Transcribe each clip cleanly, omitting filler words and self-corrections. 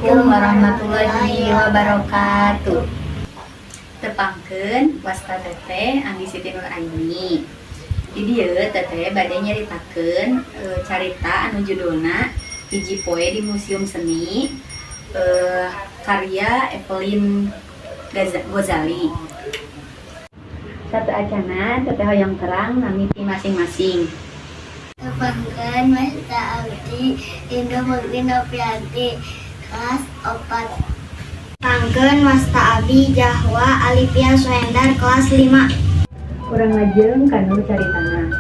Assalamualaikum warahmatullahi wabarakatuh. Tepangkeun, wasta Teteh Anggi Siti Nur Aini. Di dieu Teteh bade nyaritakeun carita anu judulna Hiji Poe di Museum Seni, karya Evelyn Gozali. Sateuacana Teteh hoyong terang nami ti masing-masing. Tepangkeun, wasta abdi Indo Mukti Novianti, kelas 4. Tepangkeun, wasta abdi Jahwa Alifia Suhendar, kelas 5. Urang lajeng kanu caritana.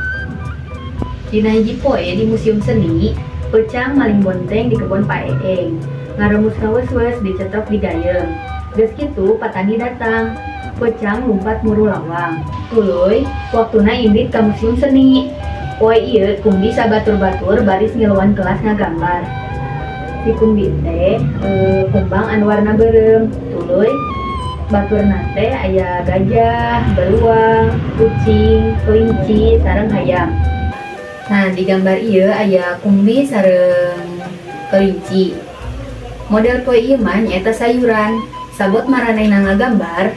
Dina hiji poe di Museum Seni, Peucang maling bonteng di kebon Pak Eeng. Ngaremus ngawes-wes dicetok di gayeng. Geus kitu patani datang. Peucang lumpat muru lawang. Tuluy waktuna indit ka Museum Seni. Poe ieu Kumbi sabatur-batur baris ngiluan kelas ngagambar. Si Kumbi teh kumbang anu warna beureum. Tuluy baturna teh aya gajah, beruang, kucing, kelinci, sareng hayam. Nah, di gambar ieu aya Kumbi sareng kelinci. Model poe ieu mah nyaeta sayuran. Sabot maranehna ngagambar,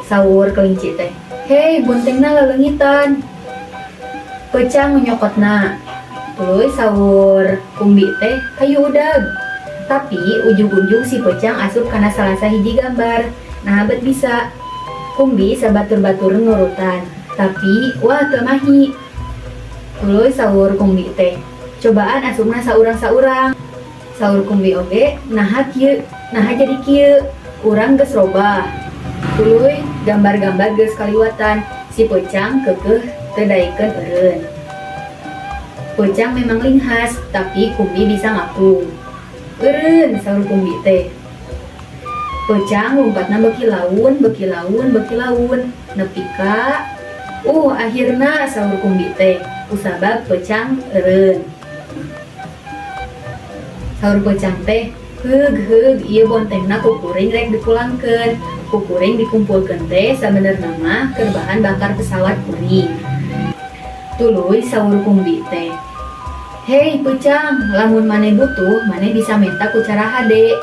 saur kelinci teh, "Hei, bontengna laleungitan." Peucang nyokotna. Tuluy saur Kumbi teh, "Hayu udag." Tapi ujug-ujug si Peucang asup kana salah sahiji gambar. Nah, bet bisa. Kumbi sabatur-batur nurutan. Tapi wah, teu mahi. Tuluy saur Kumbi teh, "Cobaan asupna saurang-saurang." Saur Kumbi oge, "Naha kieu, naha jadi kieu? Urang geus robah." Tuluy gambar-gambar geus kaliwatan. Si Peucang keukeuh teu daekeun eureun. Peucang memang linghas, tapi Kumbi bisa ngapung. "Eureun," saur Kumbi teh. Peucang lompatna beuki laun, beuki laun, beuki laun. Nepi ka akhirna saur Kumbi teh, kusabab Peucang eureun. Saur Peucang teh, "Heug heug, ieu bontengna ku kuring rek dipulangkeun. Ku kuring dikumpulkeun teh sabenerna mah keur bahan bakar pesawat kuring." Tuluy saur Kumbi teh, "Hei Peucang, lamun maneh butuh, maneh bisa menta ku cara hade."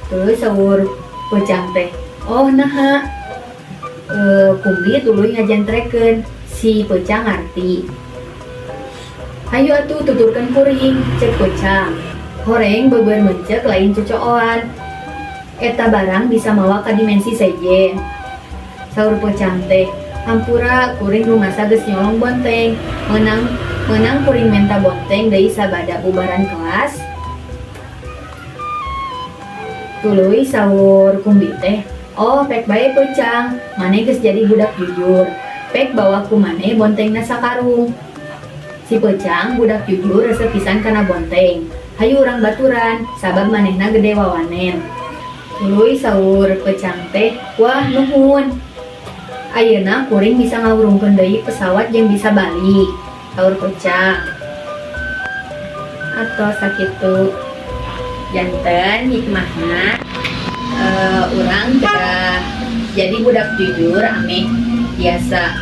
Tuluy saur Peucang teh, "Oh, naha?" Kumbi tuluy ngajentrekeun, si Peucang ngarti. "Hayu atuh tuturkeun kuring," cek Peucang. "Horeng beubeur mencek lain cocooan. Eta barang bisa mawa ka dimensi sejen." Saur Peucang teh, "Hampura, kuring rumasa geus nyolong bonteng. Meunang meunang kuring menta bonteng deui sabada bubaran kelas?" Tuluy saur Kumbi teh, "Oh, pek bae Peucang, maneh geus jadi budak jujur. Pek bawa ku maneh bontengna sakarung." Si Peucang budak jujur resep pisan kana bonteng. "Hayu urang baturan, sabab manehna gede wawanen." Tuluy saur Peucang teh, "Wah, nuhun. Ayeuna kuring bisa ngawurungkeun deui pesawat jeung bisa balik," saur Peucang. Atos sakitu. Janten hikmahna, urang kedah jadi budak jujur ameh biasa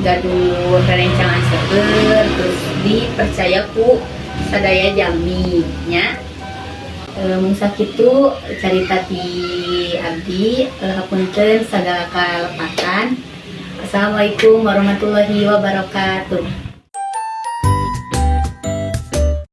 gaduh rerencangan seueur, terus dipercaya ku sadaya jalmi nya. Mung sakitu carita ti abdi, hapunten sagala kalepatan. Assalamualaikum warahmatullahi wabarakatuh.